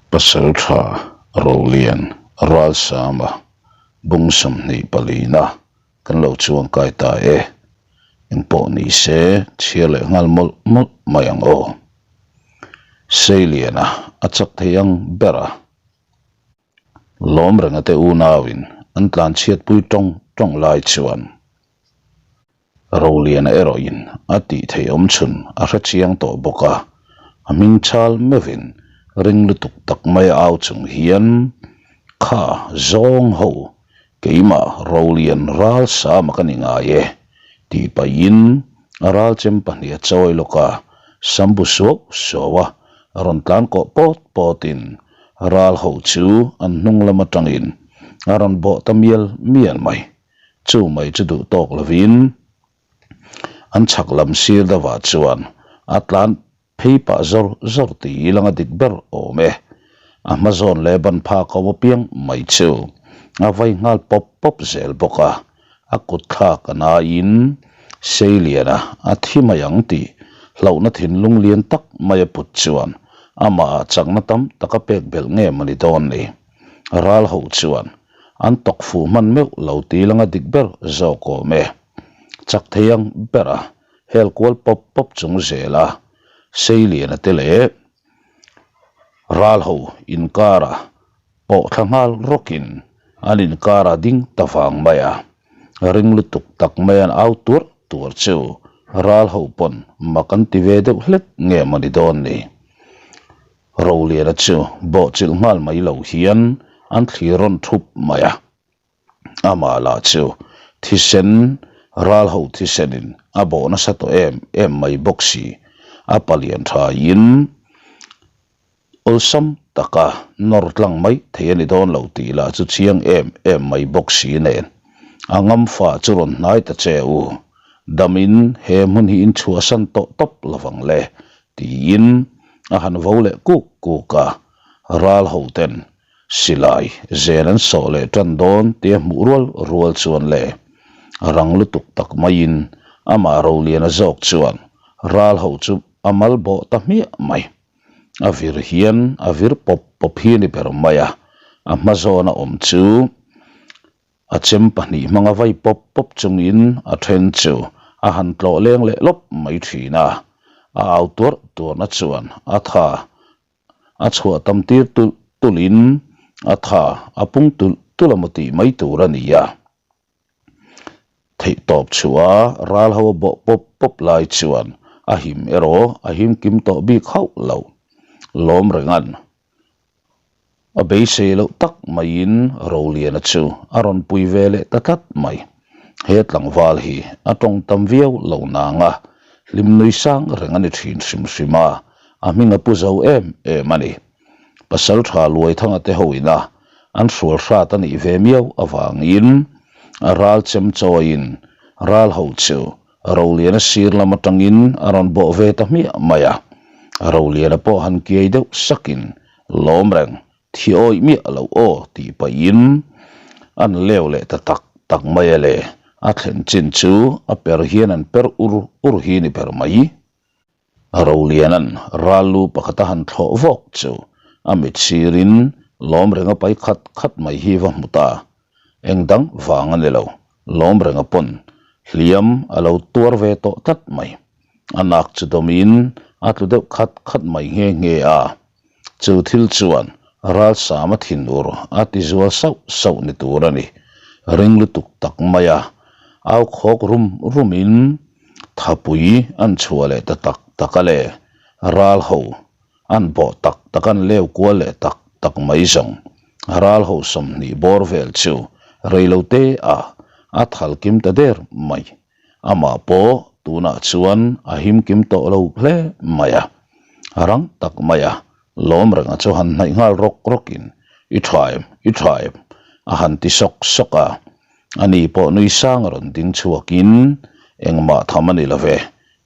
Pasaltha Rolian Ralsama bung 24 na kan lo chuang kai ta e. Engpawh ni se chhiar leh nghal mawlh mawlh mai ang aw. Seiliana a chak thei ang ber a. Lawm renga te unauin an tlanchhiatpui tawng tawng lai chuan. Roliana erawhin a tih theih awm chhun a hre chiang tawh bawk a, a hming chal meuhin ring lutuk tak mai a au chung hian, Kha zawng ho, keimah Rolian ral sama ka ni ngai e, tih pahin a ral chem pahnih a chawi lawk a, sambu suau suau a rawn tlan kawh pawt pawtin ral ho chu an hnung lam atangin a rawn bawh ta mial mial mai. Chu mai chu duh tawk lovin an chhak lam sir deuhah chuan a tlan phei pah zawr zawr tih i langa dik ber awm e. A hma zawn leh ban phak a awm apiang mai chu a vai nghal pawp pawp zel bawk a, a kut thlak a naiin Seiliana a thi mai ang tih hlauhna thinlung lian tak mai a put chuan amah ah chakna tam tak a pek belh nge mawni dawn ni. Ral ho chuan an tawk fuh hman meuh lo ti langa dik ber zawk awm e. Chak thei ang ber a hel kual pawp pawp chung zel a, Seiliana te leh ral ho inkara pawh thla nghal rawkin an inkara ding ta vang mai a. Ring lutuk tak mai an au tuar tuar chu ral ho pawn mak an ti ve deuh hlek nge mawni dawn ni. Roliana chu bawhchilh nghal mai lo hian an thlir rawn thup mai a. Amah lah chu thisen ral ho thisenin a bawh nasa tawh em em mai bawk si. A palian thain awlsam taka nawr tlang mai thei a ni dawn lo tih lah chu chiang em em mai bawk si nen a ngamfa chu rawn hnai ta che u. Damin he hmun hi inchhuahsan tawh tawp lovang le Tiin a han vo leh kuk kuk a, ral ho ten silai zen an sawh leh tan dawn tia hmuh rual rual chuan le rang lutuk tak maiin amah Roliana zawk chuan ral ho chu a mal bawh ta hmiah mai. A vir hian a vir pawp pawp hi a ni ber mai a, a hma zawna awm chu A chem pahnih hmanga vai pawp pawp chungin a then chu a han tlawh leng leh lawp mai thin a, a au tuarh tuarna chuan a tha a chhuah tam tir tulh tulhin a tha a pung tulh tulh a maw tih mai tur a ni a. Theihtawp chhuah a ral ho a bawh pawp pawp lai chuan a him erawh a him kim tawh bik hauh lo. Lawm rengan A beisei loh tak maiin Roliana chu a rawn pui ve leh ta tlat mai. He tlangval hi a tawng tam viau lo nang a, hlim nui sang reng a ni thin hrim hrim a, a hming a pu zo em em a ni. Pasaltha Luaithanga te hoina an hrual hrat a nih ve miau avangin a ral chem chawiin ral ho chu Roliana sir lam atangin a rawn bawh ve ta hmiah mai a, Roliana pawh han kiai deuh sakin lawm reng, thi awih miah lo aw tih pahin an leu leh ta tak tak mai a le, a thlen chin chu a per hian an per ur ur hi ni ber mai. Roliana'n ral lu pakhat a han thlawh vawk chu a mit sirin lawm renga pai khat khat mai hi va hmu ta. Eng dang vang a ni lo, lawm renga pawn hliam a lo tuar ve tawh tlat mai. A nak chu dawmin a tlu deuh khat khat mai nghe nghe a. Chu thil chuan ralsam a thinur a ti zual sauh sauh ni tur a ni. Ring lutuk tak mai a, au khawk rum rumin thapui an chhuah leh ta tak tak a le, ral ho an bawh tak tak an leu kual leh tak tak mai zawng. Ral ho 20 bawr vel chu reilote ah a thal kim ta der mai. Amah pawh tunah chuan a him kim tawh lo hle mai a, rang tak mai a, lawm renga chu han hnaih nghal rawk rawkin, I tha em, i tha em? a han ti sawk sawk a. Ani pawh nui sang a rawn ding chhuakin, Engmah tham a ni lo ve,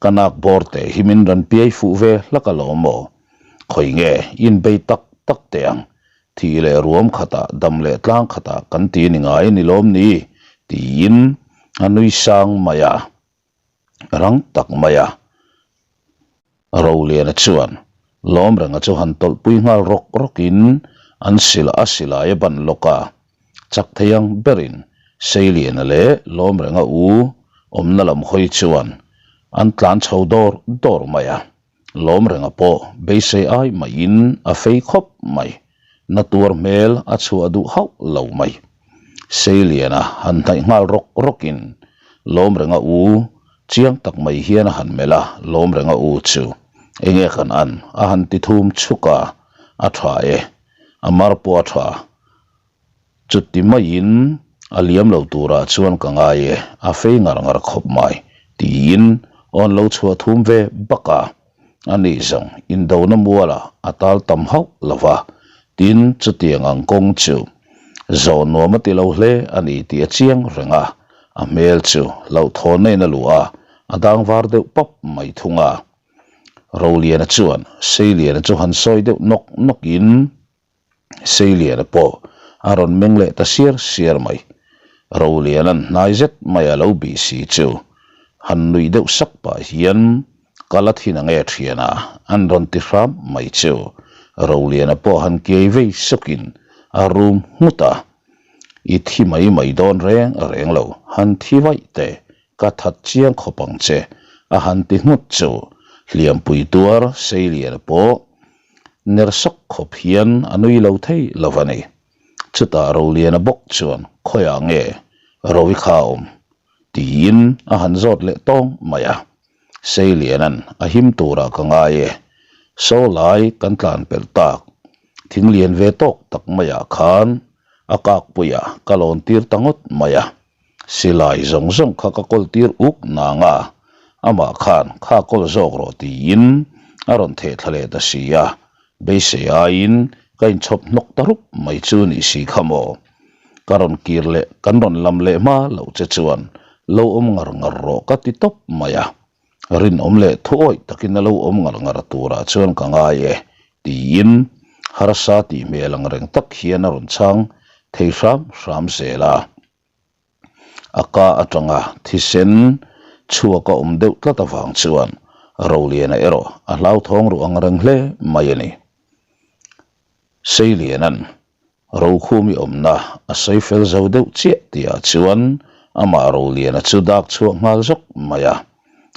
ka nak bawr teh hi min rawn piai fuh ve hlak alawm aw. Khawi nge inbei tak tak teh ang, Thih leh ruam khatah, dam leh tlang khatah kan ti ni ngai ni lawm ni? tiin a nui sang mai a, rang tak mai a. Roliana chuan. Lawmrenga chu han tawlhpui nghal rawk rawkin an sil a silai a ban lawk a, chak thei ang berin Seiliana leh Lawmrenga u awmna lam hawi chuan an tlan chho dawr dawr mai a. Lawmrenga pawh beisei ai maiin a fei khawp mai, na tuar hmel a chhuah duh hauh lo mai. Seiliana han hnaih nghal rawk rawkin Lawmrenga u chiang tak mai hian a han melh a, Lawmrenga u chu enge kan an a han ti thum chhuk a, a tha e, a mar pawh a tha. Chuti maiin a liam lo turah chuan ka ngai e, a fei ngar ngar khawp mai, tiin awn lo chhuah thum ve bak a. A nih zawng indona mualah a tal tam hauh lo va, tin chutiang ang kawng chu zawh nuam a ti lo hle a ni tih a chiang reng a, a hmel chu hlauhthawnna in a luh a, a dang var deuh pap mai thung a. Roliana chuan Seiliana chu han sawi deuh nawk nawkin, Seiliana pawh a rawn meng leh ta siar siar mai. Roliana'n hnai zet mai a lo bih si chu han nuih deuh sak pah hian ka la thin ange thiana an rawn ti hram mai chu Roliana pawh han kiai vei sukin a rum nghut a, I thi mai mai dawn reng reng lo, han thi vaih teh ka that chiang khawp ang che a han ti nghut chu hliampui tuar Seiliana pawh Ner sawk khawp hian a nui lo thei lo a ni. Chutah Roliana bawk chuan khawiah nge Rovi kha a awm? tiin a han zawt leh tawng mai a. Seiliana'n a him turah ka ngai e, saw lai kan tlan pelh tak, thing lian ve tawk tak maiah khan a kakpuiah ka lawn tir ta ngawt mai a. Silai zawng zawng kha ka kawl tir uk nang a, amah khan kha kawl zawk rawh tiin a rawn theh thla leh ta si a, beisei aiin ka inchhawp hnawk ta rup mai chu nih si kha maw. Ka rawn kir leh kan rawn lam leh hma loh che chuan lo awm ngar ngar rawh ka ti tawp mai a, rinawm leh thuawih takin a lo awm ngar ngar turah chuan ka ngai e tiin harsa tih hmel ang reng tak hian a rawn chhang thei hram hram zel a. A ka atanga thisen chhuak a awm deuh tlat avang chuan Roliana erawh a hlauthawng ruh ang reng hle mai a ni. Seiliana'n Rokhumi awmna a sawi fel zo deuh chiah tihah chuan amah Roliana chu dak chhuak nghal zawk mai a,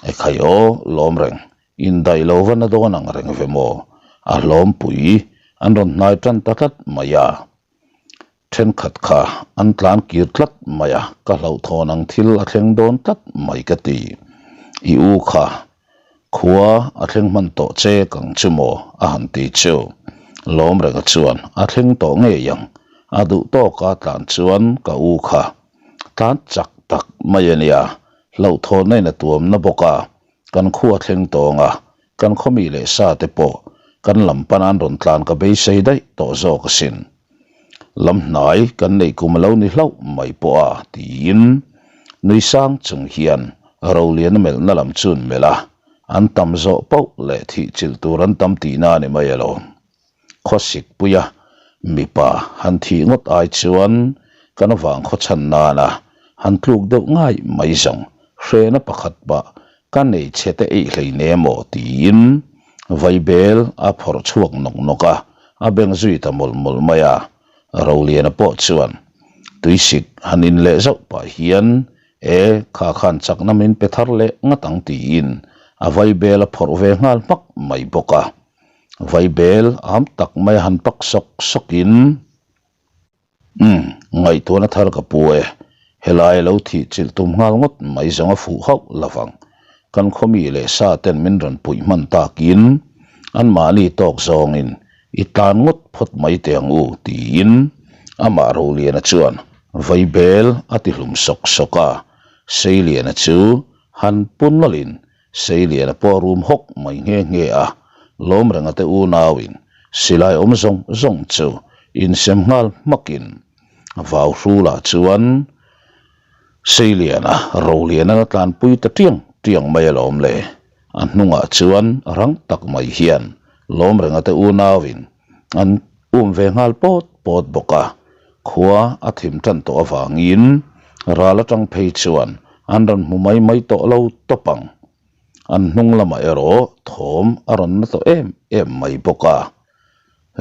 Ekhai aw lawm reng Indaih lo va na dawn ang reng ve maw? A hlawmpui an rawn hnai tan ta tlat mai a. Thenkhat kha an tlan kir tlat mai a, ka hlauhthawn ang thil a thleng dawn tlat mai ka ti. I u kha khua a thleng hman tawh che kang chu maw? a han ti chu. Lawmrenga chuan a thleng tawh ngei ang, a duh tawka tlan chuan ka u kha tlan chak tak mai a nia, hlauhthawnna in a tuamna bawk a, Kan khua thleng tawng a, kan khawmi leh sa te pawh kan lam pan an rawn tlan ka beisei daih tawh zawk asin. Lam hnai kan neih kum a lo ni hlauh mai pawh a, tiin nui sang chung hian Roliana melhna lam chu an melh a, an tam zawh pauh leh thih chilh tur an tam tihna a ni mai alawm. Khawsik puia mipa han thih ngawt ai chuan kan vang khaw chhan nana han tluk deuh ngai mai zawng hrehna pakhat pah ka nei chhe te eih hlei ne maw tiin vaibel a phawrh chhuak nawk nawk a, a beng zui ta mawlh mawlh mai a. Roliana pawh chuan tuisik han in leh zauh pah hian e kha khan chakna min pe thar leh ngat ang tiin a vaibel a phawrh ve nghal hmak mai bawk a. Vaibel am tak mai a han pak sawk sawkin, Umm, ngaihtuahna thar ka pu e, helai a lo thih chilh tum nghal ngawt mai zawng a fuh hauh lovang. Kan khawmi leh sa ten min rawn puih hman takin anmahni tawk zawngin i tlan ngawt phawt mai teh ang u, tiin amah Roliana chuan Vaibel a ti hlum sawk sawk a, Seiliana chu han pu nawlhin Seiliana pawh a rum hawk mai nghe nghe a, Lawmrenga te unauin silai awm zawng zawng chu insem nghal hmakin vau hrulah chuan Seiliana Roliana la tlanpui ta tiang tiang mai alawm le. A hnungah chuan rang tak mai hian Lawmrenga te unauin an um ve nghal pawt pawt bawk a, khua a thim tan tawh avangin ral atang phei chuan an rawn hmu mai mai tawh lo tawp ang. An hnung lamah erawh thawm a rawn na tawh em em mai bawk a.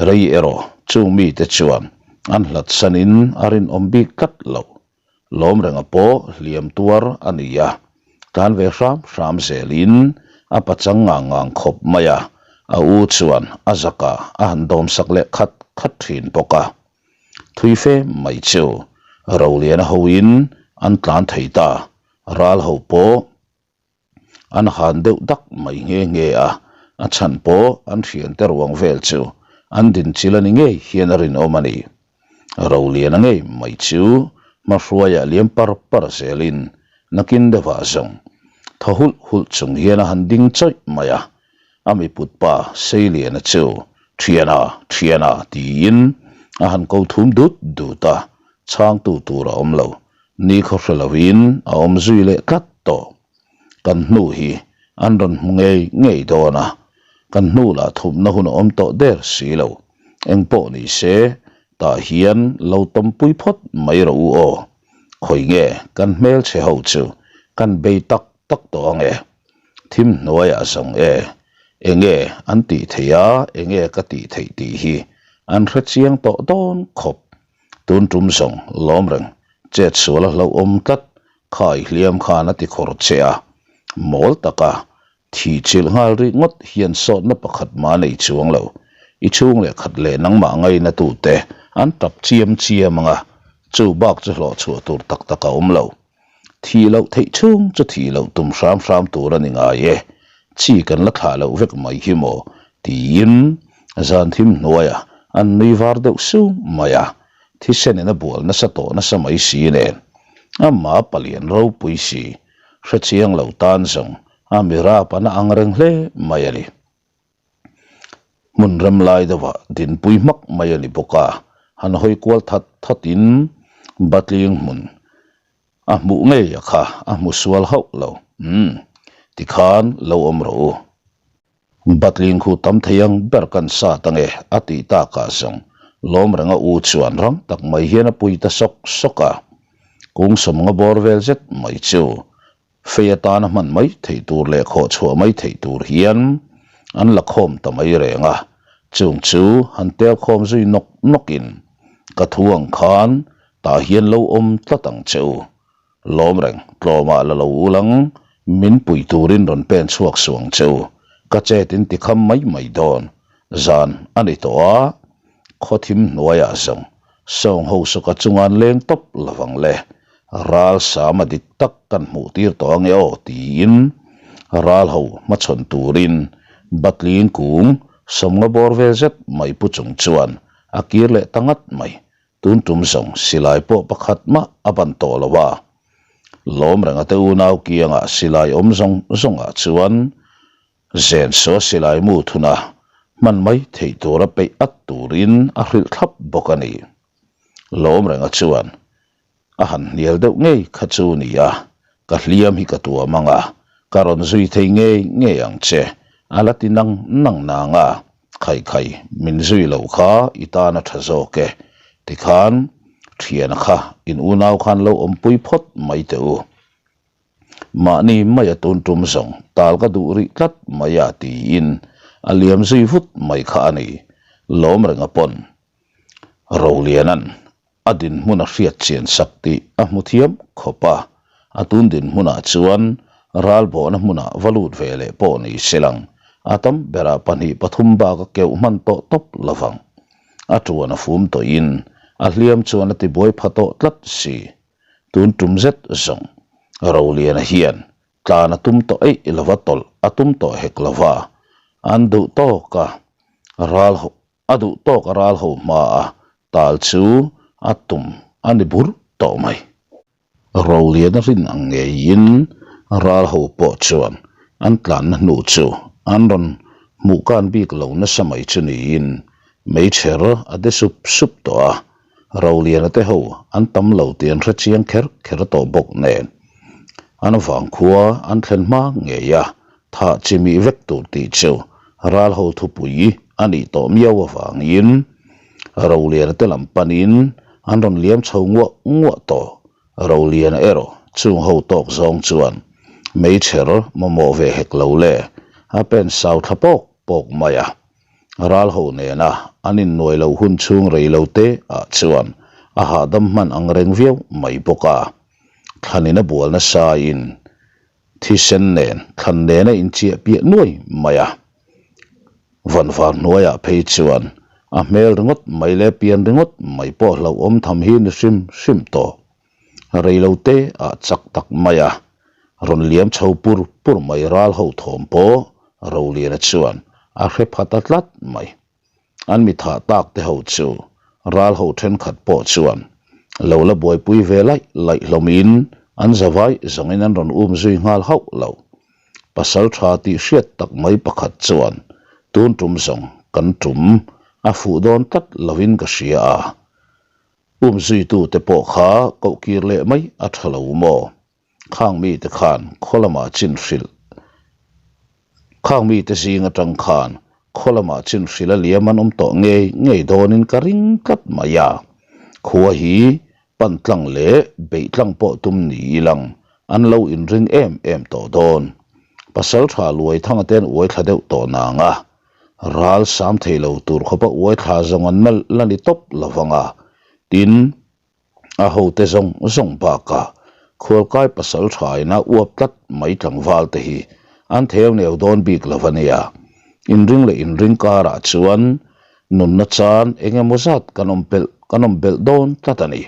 Rei erawh chung mite chuan an hlat sanin a rinawm bik tlat lo. Lawm renga pawh hliam tuar a ni a, tlan ve hram hram zelin a pachang ngang ngang khawp mai a, a u chuan a zakah a han dawmsak leh khat khat thin bawk a. Thui fe mai chu Roliana hoin an tlan thei ta, ral ho pawh an han deuh dak mai nghe nghe a, a chhan pawh an thiante ruang vel chu an dinchil a ni ngei hian a rinawm a ni. Roliana ngei mai chu hmahruaiah liam par par zelin nakin deuhah zawng thaw hulh hulh chung hian a han ding chawih mai a, A miput pa Seiliana chu Thiana, Thiana tiin a han ko thum dut dut a, chhangtu tur a awm lo. Ni khaw hre lovin a awm zui leh tlat tawh. Kan hnu hi an rawn hmu ngei ngei dawn a, kan hnu lah thumna hun a awm tawh der si lo. Engpawh ni se, tah hian lo tawmpui phawt mai rawh u aw. Khawi nge kan hmelchhe ho chu kan bei tak tak tawh ang e. Thim hnuaiah zawng e, enge an tih theih a, enge ka tih theih tih hi an hre chiang tawh dawn khawp. Tun tum zawng lawm reng, chet sual a hlauhawm tlat, khai hliam khan a ti khawr che a, mawl taka thih chilh nghal rik ngawt hian sawtna pakhat mah nei chuang lo. I chhung leh khat leh nangmah ngaina tute an tap chiam chiam ang a, chu bak chu hlawh chhuah tur tak tak a awm lo. Thih loh theih chhung chu thih loh tum hram hram tur a ni ngai e, chi kan la thlah loh vek mai hi maw? tiin zan thim hnuaiah an nui var deuh sung mai a, thisenin a bual nasa tawh nasa mai si nen amah palian ropui si hrechiang lo tan zawng a mirap a na ang reng hle mai a ni. Hmun rem lai deuhah dinpui hmak mai a ni bawk a, han hawi kual that thatin Batling hmun a hmuh ngei a kha a hmu sual hauh lo. Umm, tikhan lo awm rawh u. Batling khu tam thei ang ber kan sat ange a tih takah zawng lawm renga u chuan rang tak mai hian a pui ta sawk sawk a. Kung sawmnga bawr vel zet mai chu Fei atana hman mai theih tur leh khawh chhuah mai theih tur hian an la khawm ta mai reng a, chung chu han tel khawm zui nawk nawkin ka thu ang khan tah hian lo awm tlat ang che u. Lawm reng, tlawmah la lo ul ang, min pui turin rawn pen chhuak suh ang che u, ka chet in ti kham mai mai dawn, zan a ni tawh a, khaw thim hnuaiah zawng sawng ho suka chunga an leng tawp lovang le. Ral sama dik tak kan hmuh tir tawh ange aw tiin ral ho hmachhawn turin Batling kung sawmnga bawr vel zet mai pu chung chuan a kir leh ta ngat mai. Tun tum zawng silai pawh pakhat mah a ban tawh lo a. Lawm renga te unau kiangah silai awm zawng zawngah chuan zen saw silai mu thuna hman mai theih tura peih at turin a hrilh thlap bawk a ni. Lawm renga chuan A han hnial deuh ngei kha chu nia, ka hliam hi ka tuam ang a, ka rawn zui thei ngei ngei ang che, a la ti nang nang nang a, Khai khai, min zui lo kha i tan a tha zawk e, tikhan thiana kha in unau khan lo awmpui phawt mai teh u. Mahni maia tun tum zawng tal ka duh rih tlat mai a tiin a liam zui vut mai kha a ni, lawm renga pawn Rolianan A dinhmun a hriat chian sak tih a hmu thiam khawp a, a tun dinhmunah chuan ralbawhna hmunah va lut ve leh pawh ni se lang, a tam berah pahnih pathum bak a keuh hman tawh tawp lovang. A tuan a fum tawhin a hliam chuan a tibuai pha tawh tlat si. Tun tum zet zawng Roliana hian tlan a tum tawh eih lova tawlh a tum tawh hek lova, an duh tawk a ral A duh tawk a ral ho hma a, tal chu a tum a ni bur tawh mai. Roliana rin ang ngeiin ral ho pawh chuan an tlanna hnu chu an rawn hmuh kan bik lo nasa mai chu niin meichher a de sup sup tawh a, Roliana te ho an tam lo tih an hre chiang kher kher tawh bawk nen an vangkhua an thlen hma ngei a, Thah chi mih vek tur tih chu ral ho thupui a nih tawh miau avangin Roliana te lam panin an rawn liam chho nguah nguah tawh. Roliana erawh chung ho tawk zawng chuan. Meichher mamawh ve hek lo le, a pen sau thla pawk pawk mai a. Ral ho nena an innuai loh hun chhung rei lo te ah chuan a hahdam hman ang reng viau mai bawk a. Thlanin a bual nasa in thisen nen thlan nen a inchiah piah nuai mai a. Vanvar hnuaiah phei chuan a hmel ringawt mai leh pian ringawt mai pawh hlauhawm tham hi ni hrim hrim tawh. Reilote ah chak tak mai a, rawn liam chho pur pur mai ral ho thawm pawh Roliana chuan a hre pha ta tlat mai. An mi thah tak te ho chu ral ho thenkhat pawh chuan lo la buaipui ve laih laih hlawmin an zavai zawngin an rawn um zui nghal hauh lo. Pasal tha tih hriat tak mai pakhat chuan tun tum zawng kan tum a fuh dawn tlat lovin ka hria a, um zuitute pawh kha koh kir leh mai a tha lo maw? Khang mite khan khaw lamah chin hrilh Khang mite zing atang khan khaw lamah chin hrilh a liam an awm tawh ngei ngei dawnin ka ring tlat mai a. Khua hi pan tlang leh beih tlang pawh tum ni ilang an lo inring em em tawh dawn. Pasal tha luai thanga te an uai thla deuh tawh nang a, ral sam thei lo tur khawpa uai thla zawng an la ni tawp lovang a, tin, A hote zawng zawng bakah khualkai pasal thaina uap tlat mai tlangval te hi an theu neu dawn bik lo a nia. Inring leh inring karah chuan nunna chan eng emaw zat kan awm pelh kan awm belh dawn tlat a ni.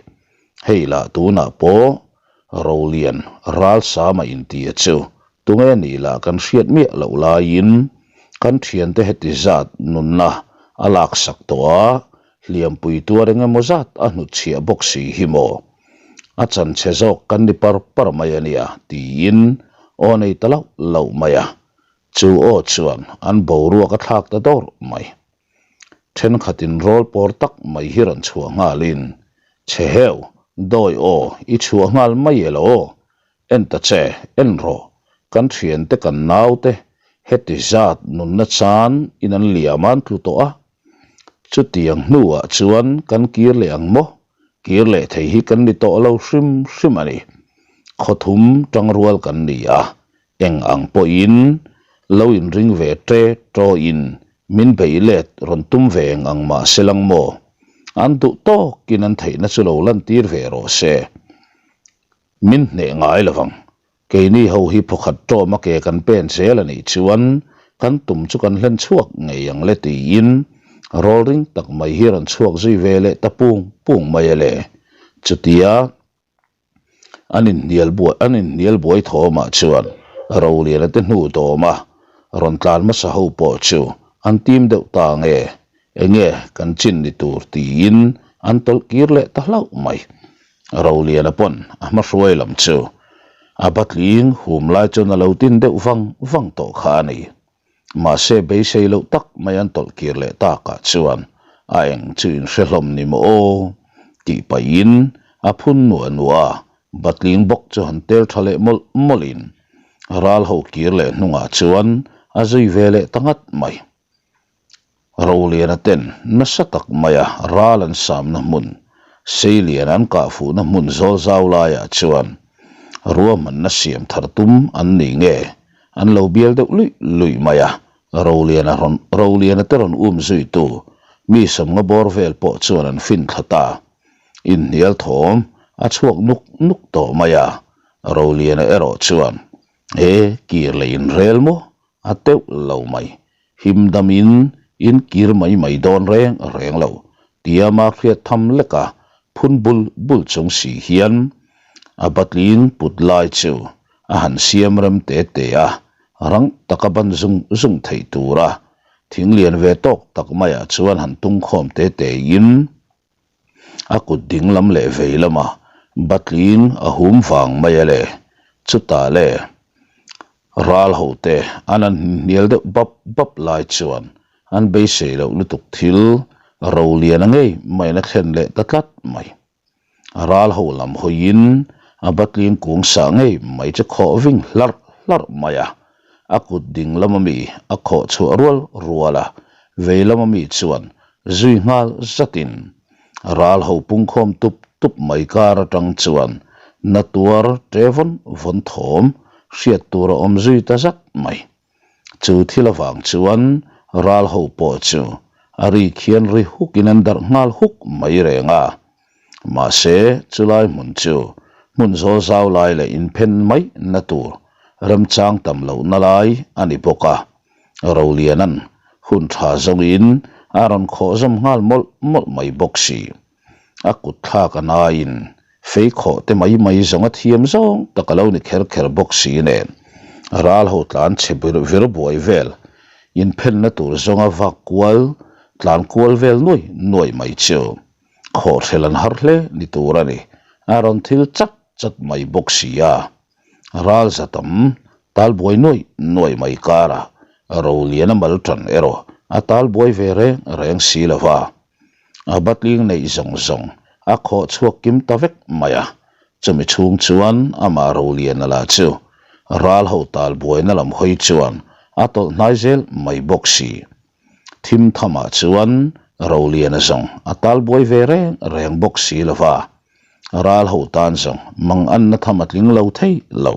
Hei lah tunah pawh Rolian Ralsama intia chu Tunge nih lah kan hriat miah loh laiin kan thiante heti zat nunna a laksak tawh a, hliampui tuar eng emaw zat a hnutchhiah bawk si hi maw? A chanchhe zawk kan ni par par mai a nia tiin aw nei ta lauh lauh mai a, chu aw chuan an boruak a thlak ta dawrh mai. Thenkhatin rawl pawr tak mai hi rawn chhuah nghalin, Chhe heu, dawi aw, i chhuah nghal mai elaw? En ta che, en rawh, kan thiante kan naute heti zat nunna chan in an liam an tlu tawh a, chutiang hnuah chuan kan kir leh ang maw? Kir leh thei hi kan ni tawh lo hrim hrim a ni. Khawthum tangrual kan ni a, eng ang pawhin lo inring ve ṭe ṭawin min beih let rawn tum ve eng ang mah se lang maw? An duh tawkin an theihna chu lo lantir ve rawh se. Min hneh ngai lo vang. Keini ho hi phawkhat ṭawm a ke kan pen zel a nih chuan kan tum chu kan hlen chhuak ngei ang le tiin rawl ring tak mai hi rawn chhuak zui ve leh ta pung pung mai a le. Chutia an inhnial buai an inhnial buai thawmah chuan Roliana te hnu dawma rawn tlan hmasa ho pawh chu an tim deuh ta nge enge kan chin ni tur tiin an tawlh kir leh ta hlauh mai. Roliana pawn a hma hruai lam chu a batling hum lai chuan a lo tin deuh vang vang tawh kha a ni. Mahse beisei loh tak mai an tawlh kir leh takah chuan a eng chu in hre hlawm ni maw aw tih pahin a phun nuah nuah a, batling bawk chu han tel tha leh mawlh mawlhin ral ho kir leh hnungah chuan a zui ve leh ta ngat mai. Roliana ten nasa tak maia ral an samna hmun, Seilian an kahfuhna hmun zawl zau laiah chuan ruahmanna siam thar tum an ni nge an lo bial deuh luih luih mai a, Roliana rawn Roliana te rawn um zuitu mi sawmnga bawr vel pawh chuan an fin thla ta. Inhnial thawm a chhuak nuk nuk tawh mai a, Roliana erawh chuan, He kir leh inrel maw? A teuh lo mai. Him damin in kir mai mai dawn reng reng lo. Tiama hriat tham leka phun bul bul chung si hian a batling put lai chu a han siam rem te te a, rang taka ban zung zung theih tura thing lian ve tawk tak maiah chuan han tung khawm te te in A kut ding lam leh vei lama batling a hum vang mai a le. Chutah le ral ho te an an hnial deuh bap bap lai chuan an beisei loh lutuk thil ro lian a ngei maiin a thlen leh ta tlat mai. Ral ho lam hawiin a batling kung sah ngei mai chu khawh ving hlarh hlarh mai a. A kut ding lama mi a khawh chhuah rual rual a, vei lama mi chuan Zui nghal zatin ral ho pungkhawm tup tup mai kar atang chuan na tuar ṭe vawn vawn thawm hriat tur a awm zui ta zat mai. Chu thil avang chuan ral ho pawh chu a ri khian ri hukin an darh nghal huk mai reng a. Mahse, chulai hmun chu hmun zawl zau lai leh inphen mai na tur remchang tam lohna lai a ni bawk a. Roliana'n hun tha zawngin a rawn khawh zawm nghal mawlh mawlh mai bawk si. A kut thlak a naiin fei khawh te mai mai zawng a thiam zawng tak a lo ni kher kher bawk si nen ral ho tlan chhe vir buai vel inphenna tur zawnga vak kual tlan kual vel nuai nuai mai chu khawh hrel an har hle ni tur a ni. A rawn thil chat chat mai bawk si a, ral za tam tal buai nuai nuai mai karah Roliana mal tan erawh a tal buai ve reng reng si lo va. A batling neih zawng zawng a khawh chhuak kim ta vek mai a, chumi chhung chuan amah Roliana lah chu ral ho tal buaina lam hawi chuan a tawlh hnai zel mai bawk si. Thim thamah chuan Roliana zawng a tal buai ve reng reng bawk si lo va, ral ho tan zawng mang anna tham a tling lo thei lo.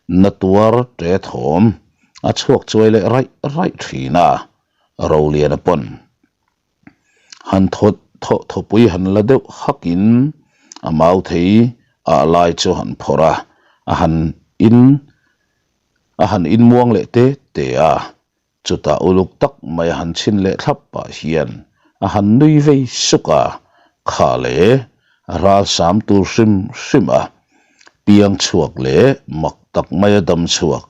Na tuar ṭe thawm a chhuak chuai leh raih raih ṭhin a, Roliana pawn Han thaw thaw thawpui han la deuh hakin a mau thei ah lai chu han phawrh a, a han in a han inmuang leh te te a, chutah uluk tak mai a han chhin leh thlap pah hian a han nui vei suk a, kha le ral sam tur hrim hrim a, piang chhuak leh mak tak maia dam chhuak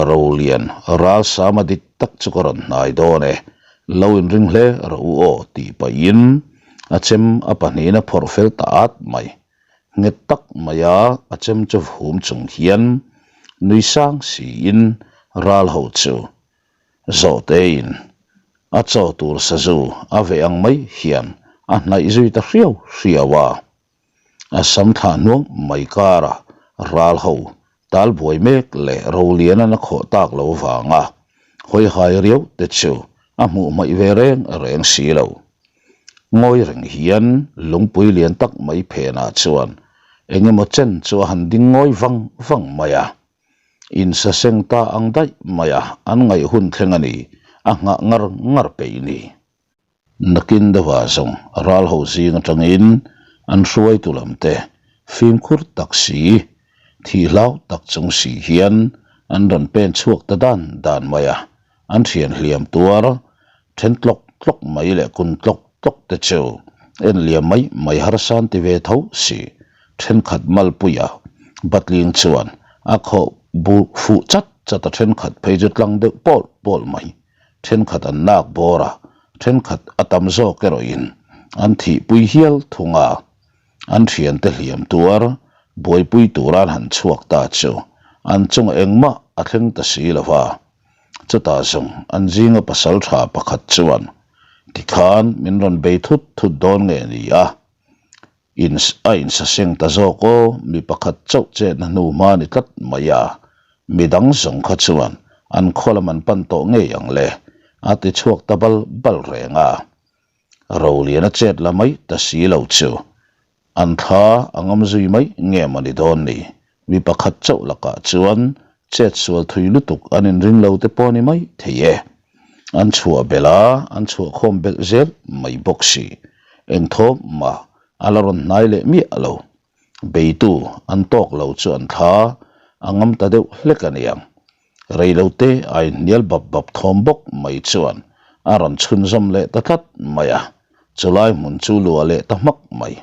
Rolian ralsama dik tak chu ka rawn hnai dawn e, lo inring hle rawh u aw tih pahin a chem a pahnihin a phawrh fel ta at mai. Nghet tak maia a chem chu vhum chung hian nui sang siin ral ho chu Zawhtein a chaw tur sazu a veh ang mai hian a hnaih zui ta hriau hriau a. A sam thlah hnuang mai karah ral ho tal buai mek leh Roliana'n a khawh tak lo vanga hawihai riau te chu a hmuh hmaih ve reng reng si lo. Ngawi reng hian lungpui lian tak mai phenah chuan eng emaw chen chu a han ding ngawi vang vang mai a. Insaseng ta ang daih mai a an ngaih hun thleng a ni, a nghah ngar ngar peih ni. Nakin deuhah zawng ral ho zing atangin an hruaitu lam te fimkhur tak si, thih hlau tak chung si hian an rawn pen chhuak ta dan dan mai a, an thian hliam tuar then tlawk tlawk mai leh kun tlawk tlawk te chu en liam mai mai harsan ti ve tho si. Thenkhat malpuia Batling chuan a khawh bu fuh chat chat a thenkhat phei chu tlang deuh pawl pawl mai. Thenkhat an nak bawr a, thenkhat a tam zawk erawhin an thihpui hial thung a. An thiante hliam tuar buaipui tura an han chhuak ta chu an chungah engmah a thleng ta si lo va. Chutah zawng an zinga pasal tha pakhat chuan, Tikhan min rawn bei thut thut dawn nge ni a? In a insaseng ta zawk aw, mi pakhat chauh chetna hnu hma ni tlat mai a, mi dang zawng kha chuan an khaw lam an pan tawh ngei ang le, a ti chhuak ta bal bal reng a. Rolian a chet la mai ta si lo chu an thla a ngam zui mai nge maw ni dawn ni, mi pakhat chauh lakah chuan chet sual thui lutuk an inring lo te pawh ni mai thei e. An chhuah belh a, an chhuah khawm belh zel mai bawk si. Eng thawm mah a la rawn hnai leh miah lo. Beitu an tawk lo chu an thla a ngam ta deuh hlek a niang. Reilote a inhnial bap bap thawm bawk mai chuan a rawn chhunzawm leh ta tlat mai a, chulai hmun chu luah leh ta hmak mai.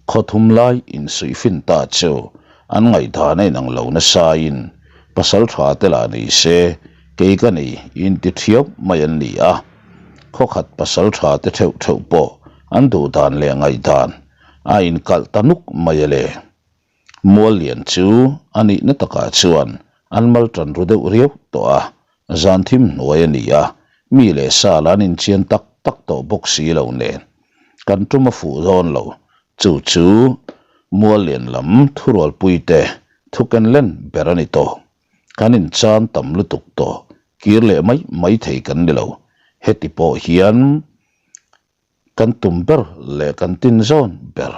Khaw thum lai insuihfin ta chu an ngaihdan a inang lo nasain pasal tha te lah ni se kei ka nei inti thiau mai an ni a. Khaw khat pasal tha te theuh theuh pawh an duh dan leh ngaihdan a inkalh ta nuk mai a le. Muallian chu a nihna takah chuan an mal tan ru deuh riau tawh a, zan thim hnuai a ni a, mi leh sa lah an inchian tak tak tawh bawk si lo nen. Kan tum a fuh dawn lo, chu chu Muallian lam thurualpuite thuken len ber a ni tawh. Kan inchan tam lutuk tawh, kir leh mai mai thei kan ni lo. Heti pawh hian Kan tum ber leh kan tin zawn ber.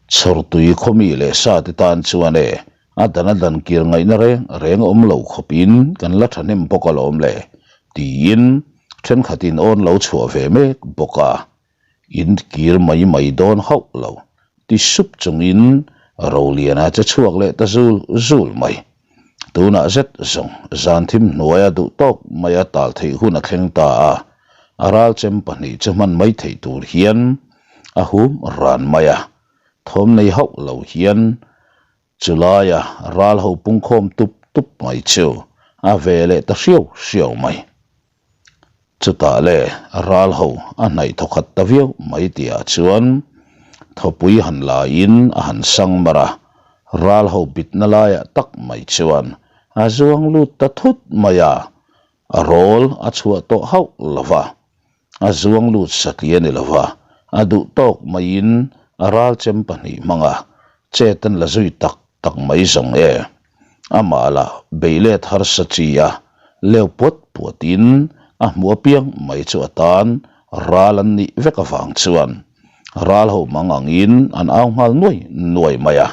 Chhawrtui khawmi leh sa te tan chuan e. A dan a dan kir ngaihna reng reng a awm lo khawpin kan la thahnem bawk alawm le, tiin thenkhatin awn lo chhuah ve mek bawk a. In kir mai mai dawn hauh lo, ti sup chungin Roliana che chhuak leh ta zul zul mai. Tunah zet zawng zan thim hnuaia duh tawk maia tal theih hun a thleng ta a, a ralchem pahnih chu hman mai theih tur hian a hum ran mai a. Thawm nei hauh lo hian chulaia ral ho pungkhawm tup tup mai chu a ve leh ta hriau hriau mai. Chutah le ral ho a hnaih thawkhat ta viau mai tihah chuan thawpui han laiin a han sang mar a, ral ho bitna laiah tak mai chuan a zuang lut ta thut mai a, a rawl a chhuah tawh hauh lo va. A zuang lut satli a ni lo va, a duh tawk maiin a ral chem pahnih hmang a, chet an la zui tak tak mai zawng e. Amah lah beilet harsa chi a, leu puat puatin a hmuh apiang mai chu a tan ral an nih vek avang chuan ral ho mang angin an au nghal nuai nuai mai a,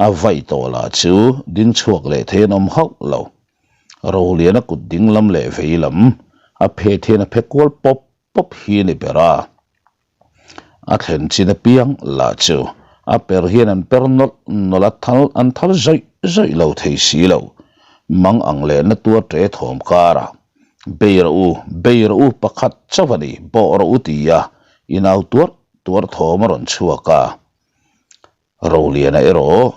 a vaih tawh lah chu ding chhuak leh thei an awm hauh lo. Roliana kut ding lam leh vei lam a phet hian a phe kual pawp pawp hi a ni ber a. A thlen chin apiang lah chu a per hian an per nawlh nawlh a, thal an thal zawih zawih lo thei si lo. Mang ang leh na tuar ṭe thawm karah, Bei rawh u, bei rawh u, pakhat chauh a ni, bawh rawh u tia inau tuar tuar thawm a rawn chhuak a. Roliana erawh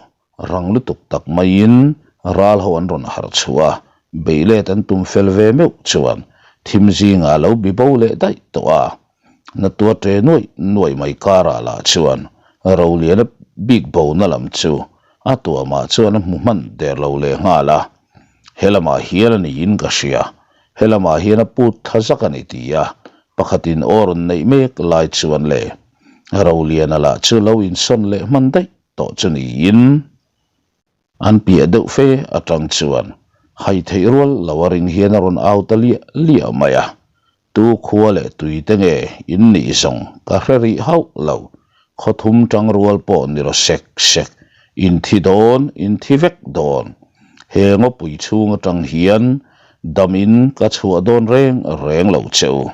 rang lutuk tak maiin ral ho an rawn harh chhuah a, beihlet an tum fel ve meuh chuan thim zingah a lo bi bo leh daih tawh a. Natua ṭe nuaih nuaih mai karah lah chuan Roliana bik bona lam chu a tuamah chuan a hmu hman der lo leh nghal a, He lamah hian a niin ka hria, he lamah hian a put thla zak a ni ti a, pakhatin aw rawn neih mek lai chuan le. Roliana lah chu lo insawn leh hman daih tawh chu niin an piah deuh fe atang chuan hai theih rual lo a ring hian a rawn au ta liah liah mai a, Tu khua leh tui te nge in nih zawng ka hre rih hauh lo, khaw thum tang rual pawh ni rawh sek sek, in thi dawn, in thi vek dawn. He ngawpui chhung atang hian dam in ka chhuah dawn reng reng lo che u.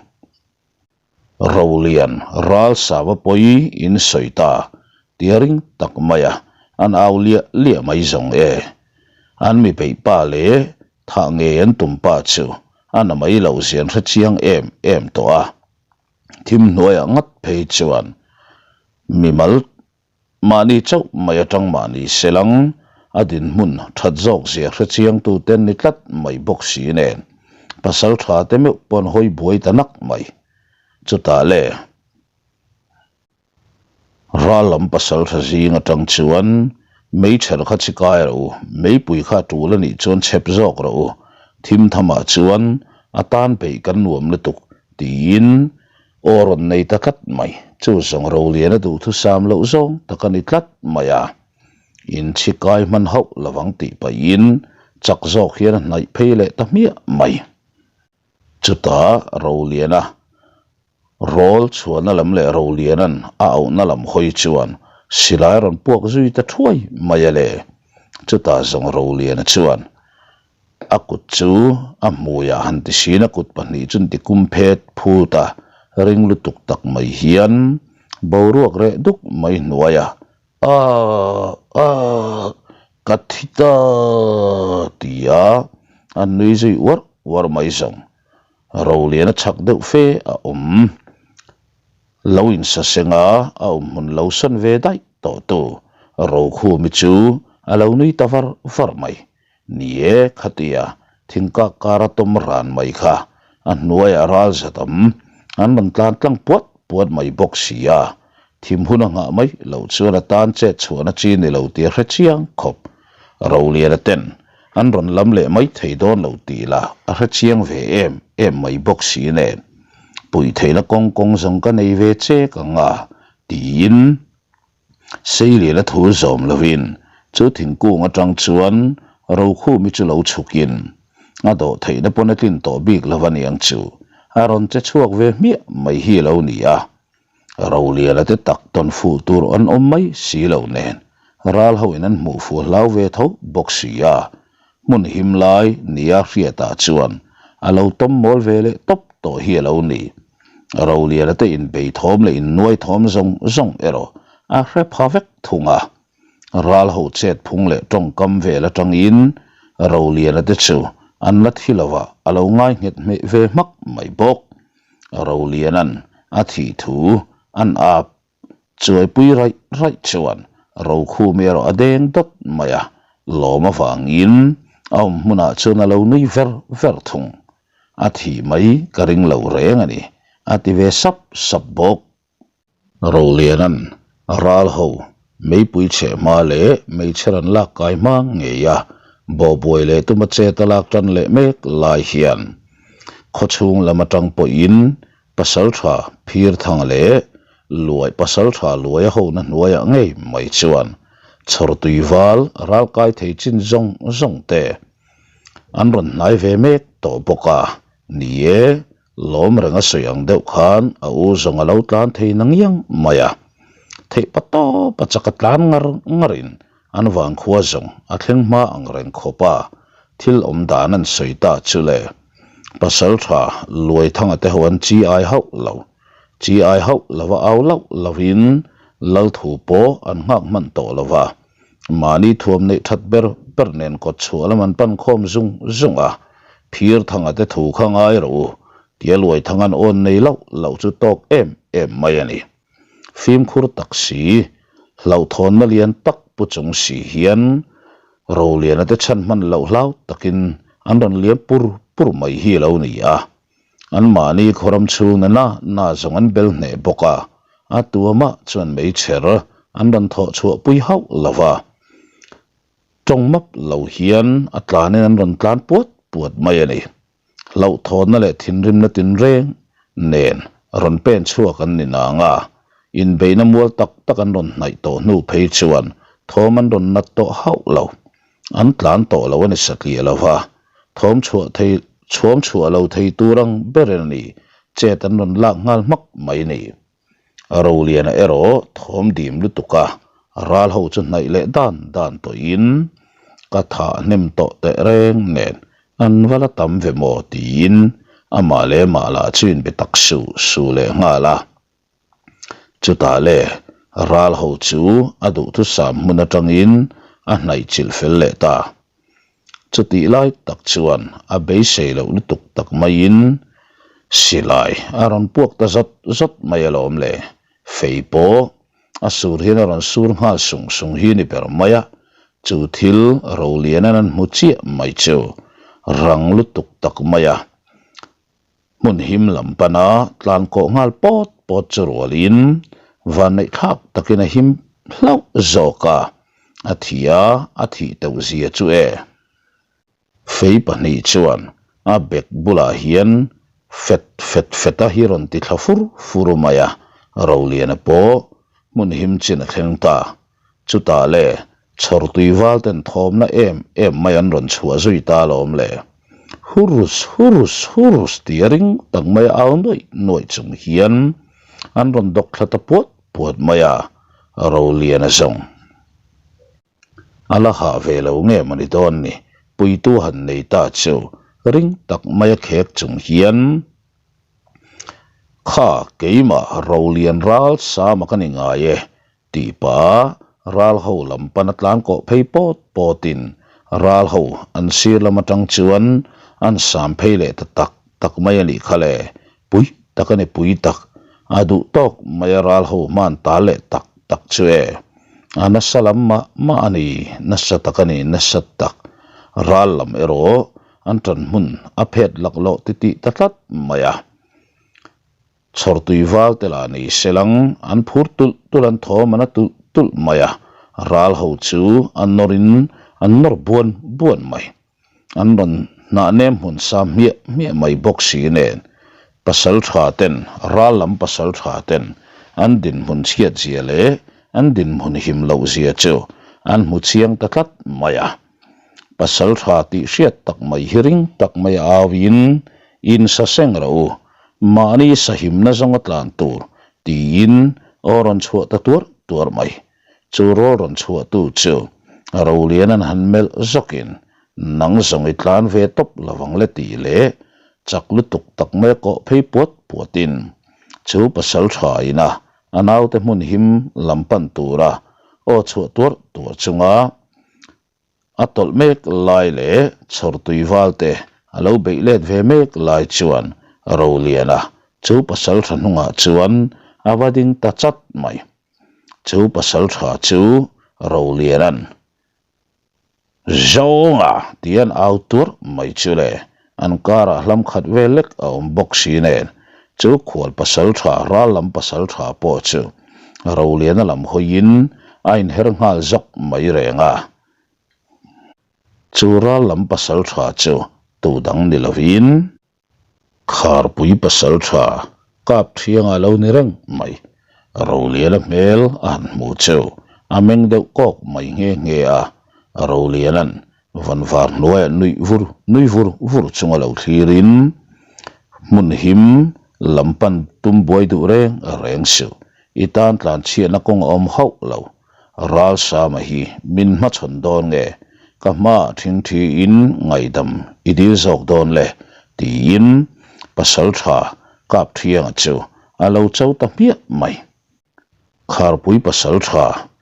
Rolian ral sava pawi in sawi ta tia ring tak mai a, an au liah liah mai zawng e. An mi beih pa leh thah ngei an tum pa chu a na mai loh zian hre chiang em em tawh a. Thim hnuaiah ngat phei chuan mimal Mahni chauh mai atang mahni selang a dinhmun that zawk zia hre chiangtu te ni tlat mai bawk si nen pasal tha te meuh pawn hawi buai ta nak mai. Chutah le ral lam pasal tha zing atang chuan meichher kha chi kai rawh u, meipui kha a tul anih chuan chhep zawk rawh u, thim thamah chuan a tan peih kan nuam lutuk tiin Aw rawn nei ta tlat mai, chu zawng Roliana duhthusam loh zawng tak a ni tlat mai a. Inchhi kai hman hauh lovang tih pahin chak zawk hian a hnaih phei leh ta hmiah mai. Chutah Roliana rawl chhuahna lam leh Roliana'n a auhna lam hawi chuan silai a rawn puak zui ta thuai mai a le. Chutah zawng Roliana chuan A kut chu a hmuiah han ti sin a kut pahnih chu an ti kum phet phut a, ring lutuk tak mai hian boruak reh duk mai hnuaiah Aah! Aah! Ka thi ta! ti a an nui zui uarh uarh mai zawng. Roliana chhak deuh fe a awm. Lo insaseng a, a awmhmun lo sawn ve daih tawh tu Rokhumi chu a lo nui ta var var mai. Ni e, khatia thingkak kara tawm ran mai kha a hnuaiah ral zat awm an rawn tlan tlang puat puat mai bawk si a, thim hun a nghah mai loh chuan a tan chet chhuahna chi ni lo tih a hre chiang khawp. Roliana ten an rawn lam leh mai thei dawn lo tih lah a hre chiang ve em em mai bawk si nen, puih theihna kawng kawng zawng ka nei ve chek ang a tiin Seiliana thu zawm lovin chu thingkung atang chuan Rokhumi chu lo chhukin a dawh theihna pawn a tlin tawh bik lo a niang chu a rawn che chhuak ve hmiah mai hi a lo ni a. Roliana te tak tawn fuh tur an awm mai si lo nen. Ral ho in an hmuh fuh hlau ve tho bawk si a, hmun him lai nia hriatah chuan a lo tawm mawl ve leh tawp tawh hi a lo ni. Roliana te inbei thawm leh innuai thawm zawng zawng erawh a hre pha vek thung a. Ral ho chet phung leh tawngkam vel atangin Roliana te chu an la thi lo a, a lo ngai nghet hmeh ve hmak mai bawk. Roliana'n a thih thu an ap Chuaipui raih raih chuan Rokhum erawh a deng dawt mai a, lawm avangin a awm hmunah chuan a lo nui ver ver thung. A thih mai ka ring lo reng a ni, a ti ve sap sap bawk. Roliana'n ral ho meipui chheh hma leh meichher an lak kai hma ngei a, bawhbuai leh tuma chet a lak tan leh mek lai hian khawchhung lam atang pawhin Pasalṭha Phirthanga leh Luai Pasalṭha Luaia hona hnuaiah ngei mai chuan chhawrtui val ralkai thei chin zawng zawng te an rawn hnai ve mek tawh bawk a. Ni e, lawm reng a sawi ang deuh khan a u zawng a lo tlan thei na ngiang mai a. Theih pa tawp a chak a tlan ngar ngarin an vangkhua zawng a thleng hma ang reng khawp a, thil awm dan an sawi ta chu le. Pasalṭha Luaithanga te ho an chi ai hauh lo. Chi ai hauh lova au lauh lovin Lalthu pawh an nghak hman tawh lo va. Mahni thuam neih ṭhat ber ber nen kawt chhuah lam an pan khawm zung zung a. Phirthanga te thu kha ngai rawh u, tia Luaithanga'n awn nei lauh lauh chu tawk em em mai a ni. Fimkhur tak si, hlauhthawnna lian tak pu chung si hian Roliana te chhan hman loh hlau takin an rawn liam pur pur mai hi a lo ni a. Anmahni khawram chhung na na zawng an bel hneh bawk a, a tuamah chuan meichher an rawn thawh chhuah pui hauh lo va. Tawng map lo hian a tlanin an rawn tlan puat puat mai a ni. Hlauhthawnna leh thinrimna tinreng nen rawn pen chhuak an ni nang a, inbeihna mual tak tak an rawn hnaih tawh hnu phei chuan thawm an rawn nat tawh hauh lo. An tlan tawh lo a ni satliah lo va, thawm chhuah thei chhuam chhuah lo thei tur ang berin a ni, chet an rawn lak nghal hmak mai a ni. Roliana erawh thawm dim lutuk a, ral ho chu hnaih leh dan dan tawhin ka thah hnem tawh teh reng nen an va la tam ve maw tiin amah leh amah lah chu inbe tak su su leh nghal a. Chutah le ral ho chu a duhthusam hmun atangin a hnaih chilh fel leh ta. Chutih lai tak chuan a beisei loh lutuk tak maiin silai a rawn puak ta zawt zawt mai alawm le. Fei pawh a sur hian a rawn sur nghal sung sung hi ni ber mai a, chu thil Rolianan an hmu chiah mai chu rang lutuk tak mai a. Hmun him lam pana tlan kawh nghal pawt pawt chu rualin vanneih thlak takin a him hlauh zawk a, a thi a, a thih teuh zia chu e. Fei pahnih chuan a bek bulah hian fet fet fet a hi rawn ti thla fur fur mai a, Roliana pawh hmun him chin a thleng ta. Chutah le, chhawrtui val ten thawmna em em mai an rawn chhuah zui ta alawm le. Hurus, hurus, hurus tia ring tak mai a au nuaih nuaih chung hian an rawn dawk thla ta puat puat mai a, Roliana zawng. A la hah ve lo nge mawni dawn ni, puitu han nei ta chu ring tak mai a khek chung hian Kha keimah Rolian ral sama ka ni ngai e, Tih pah ral ho lam pan a tlan kawh phei pawt pawtin ral ho an sir lam atang chuan an sam phei leh ta tak tak mai a nih kha le, pui tak a ni pui tak, a duh tawk mai a ral ho hman ta leh tak tak chu e, a nasa lam mah mah a ni, nasa tak a ni nasa tak, ral lam erawh an tan hmun a phet laklawh titih ta tlat mai a. Chhawrtui val te lah ni se lang an phur tulh tulh an thawm an a tulh tulh mai a, ral ho chu an nawr in an nawr buan buan mai. An rawn hnah nem hmun sa hmiah hmiah mai bawk si nen pasal tha ten ral lam pasal tha ten an dinhmun chhiat zia leh an dinhmun him loh zia chu an hmu chiang ta tlat mai a. Pasal tha tih hriat tak mai hi ring tak mai a au in in sa seng rawh u, mahni sahimna zawnga tlan tur tiin aw rawn chhuah ta tuar tuar mai. Chu rawl rawn chhuahtu chu Roliana'n han melh zawkin, Nang zawng i tlan ve tawp lovang le tih leh chak lutuk tak mai a kawh phei puat puatin chu pasal tha ina a naute hmun him lam pan tura aw chhuah tuar tuar chunga A tawlh mek lai leh chhawrtui valte a lo beih let ve mek lai chuan Roliana chu pasal tha hnungah chuan a va ding ta chat mai. Chu pasal tha chu Roliana'n Zawnga tih an au tuarh mai chu le, an karah hlam khat vel lek a awm bawk si nen chu khual pasal tha ral lam pasal tha pawh chu Roliana lam hawiin a inher nghal zawk mai reng a. Chu ral lam pasal tha chu tu dang ni lovin. Kharpui pasal tha kap thianga lo ni reng mai. Roliana hmel a han hmuh chu a meng deuh kawk mai nghe nghe a. Roliana'n Vanvar hnuaiah nuih vur nui vur vur chunga lo thlirin hmun him lam pan tum buai duh reng reng suh. I tan tlanchhiatna kawng a awm hauh lo. Ralsama hi min hmachhawn dawn nge? Ka hmaah thingthiin ngaihdam i dil zawk dawn le? tiin Pasaltha Kapthianga chu a lo cho ta hmiah mai. Kharpui pasaltha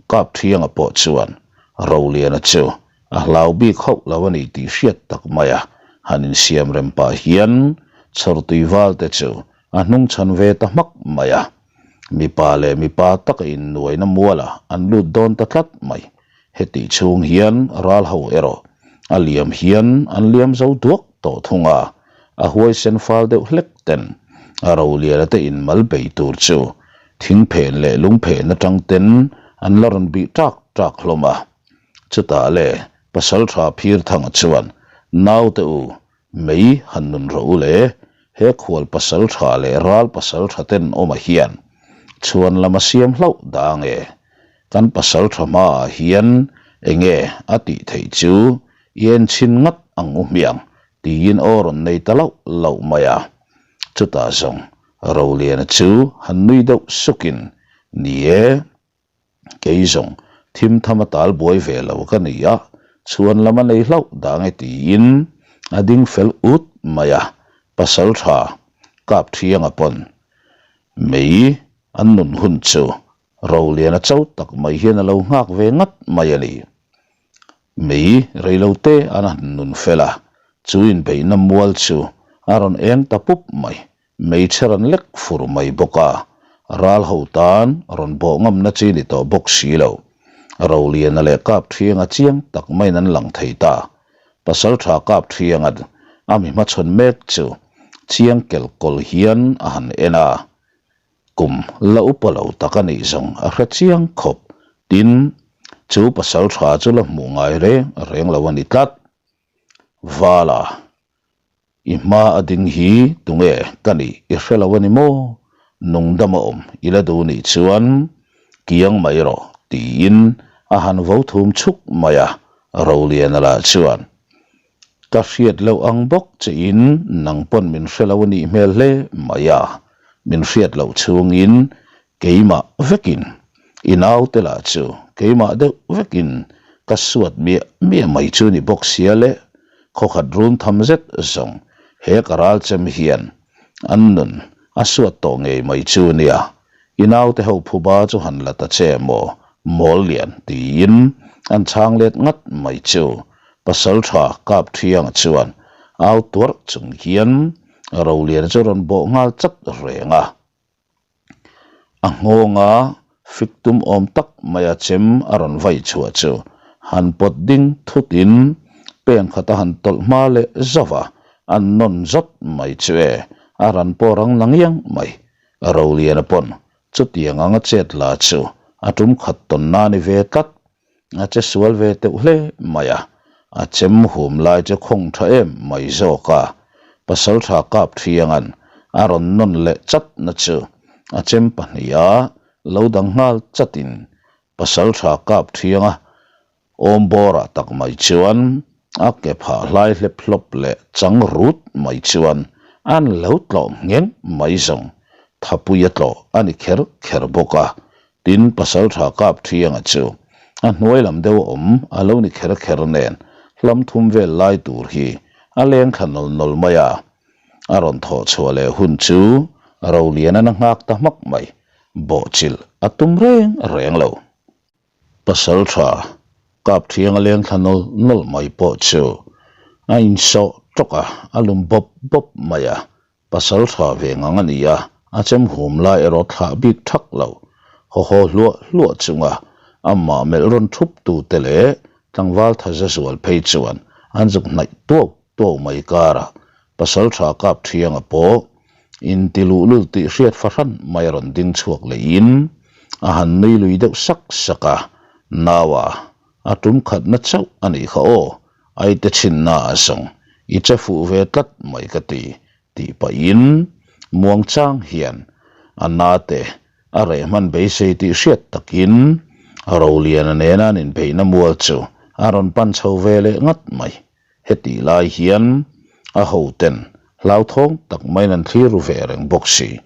Kapthianga pawh chuan Roliana chu a hlau bik hauh lo a ni tih hriat tak mai a, han insiam rem pah hian chhawrtui valte chu a hnung chhan ve ta hmak mai a. Mipa leh mipa taka innuaina mualah an lut dawn ta tlat mai. Hetih chhung hian ral ho erawh a liam hian an liam zo duak tawh thung a, a huaisen fal deuh hlek ten a roliana te inmal bei tur chu thingphen leh lungphen atang ten an la rawn bih ṭak ṭak hlawm a. Chutah le Pasalṭha Phirthanga chuan naute u Mei han nun rawh u le, he khual pasal tha leh ral pasal tha ten awmah hian chhuan lam a siam hlauh dah nge? Kan pasal tha hmaah hian enge a tih theih chu i en chhin ngat ang u hmiang tiin aw rawn nei ta lauh lauh mai a. Chutah zawng Roliana chu han nui deuh sukin, Ni e, Kei zawng thim tham a tal buai ve lo ka ni a, chhuan lam a nei hlauh dang e tiin a ding fel ut mai a, pasal tha kap thianga pawn mei an nun hun chu Roliana cho tak mai hian a lo nghak ve ngat mai a ni. Mei reilote an han nun fel a, chu inbeihna mual chu a rawn eng ta pup mai. Hmeichhe rawn lek fur mai bawk a, ral ho tan rawn bawh ngamna chi ni tawh bawk si lo. Roliana leh Kapthianga chiang tak maiin an lang thei ta. Pasaltha Kapthianga'n a mi hmachhawn mek chu chiang kelkawl hian a han en a, kum la upa lo tak a nih zawng a hre chiang khawp. Tin, chu pasaltha chu la hmuh ngai reng reng lo a ni tlat. Vala. I hma a ding hi tunge ka nih i hre lo a ni maw? Nungdam a awm i la duh nih chuan kiang mai rawh tiin a han vo thum chhuk mai a, Roliana lah chuan ka hriat loh ang bawk che in nang pawn min hre lo a nih hmel hle mai a, min hriat loh chhungin Keimah vekin, i naute lah chu keimah deuh vekin ka suat miah miah mai chu ni bawk sia le, khawkhat run tham zet zawng he ka ral chem hian an nun a suat tawh ngei mai chu nia, i naute ho phuba chu han la ta che maw mawl lian tiin an chhang let ngat mai chu Pasaltha Kapthianga chuan au tuarh chung hian Roliana chu rawn bawh nghal chat reng a. A nghawnga fik tum awm tak maia chem a rawn vai chhuah chu han pawt ding thutin pen khat a han tawlh hma leh zauh a, an nawn zawt mai chu e, a ran pawh rang la ngiang mai. Roliana pawn chutiang anga chet la chu a tum khat tawn na ni ve tlat. A che sual ve teuh hle mai a, a chem hum lai chu khawng tha em mai zawk a, Pasaltha kap thianga'n a rawn nawn leh chat na chu a chem pahniha lo dang nghal chatin Pasaltha kap thianga awm bawrah tak mai chuan a ke phah hlai hlep hlawp leh chang rut mai chuan an lo tlawh ngheng mai zawng, Thapuia tlawh a ni kher kher bawk a. Tin, Pasalṭha Kapṭhianga chu a hnuai lam deuh a awm a lo ni kher kher nen hlam thum vel lai tur hi a leng thla nawl nawl mai a. A rawn thawh chhuah leh hun chu Rolianan a nghak ta hmak mai, bawhchilh a tum reng reng lo. Pasalṭha Kapṭhianga leng thla nawl nawl mai pawh chu a insawh ṭawk a, a lum bawp bawp mai a, Pasal tha ve ngang a ni a, a chem hum lai erawh thlah bik thak lo. Haw haw hluah hluah chunga amah melh rawn thup tute leh tlangval tha za zual phei chuan an zuk hnaih tuau tuau mai karah pasal tha kap thianga pawh inti luhlul tih hriat fahran mai a rawn ding chhuak lehin a han nui lui deuh sak sak a, Naua a tum khatna chauh a nih kha aw, Aite chhinna a zawng, i che fuh ve tlat mai ka ti, tih pahin muangchang hian a nate a reh hman beisei tih hriat takin Roliana nena an inbeihna mual chu a rawn pan chho ve leh ngat mai. Hetih lai hian a hoten hlauthawng tak maiin an thlir ru ve reng bawk si.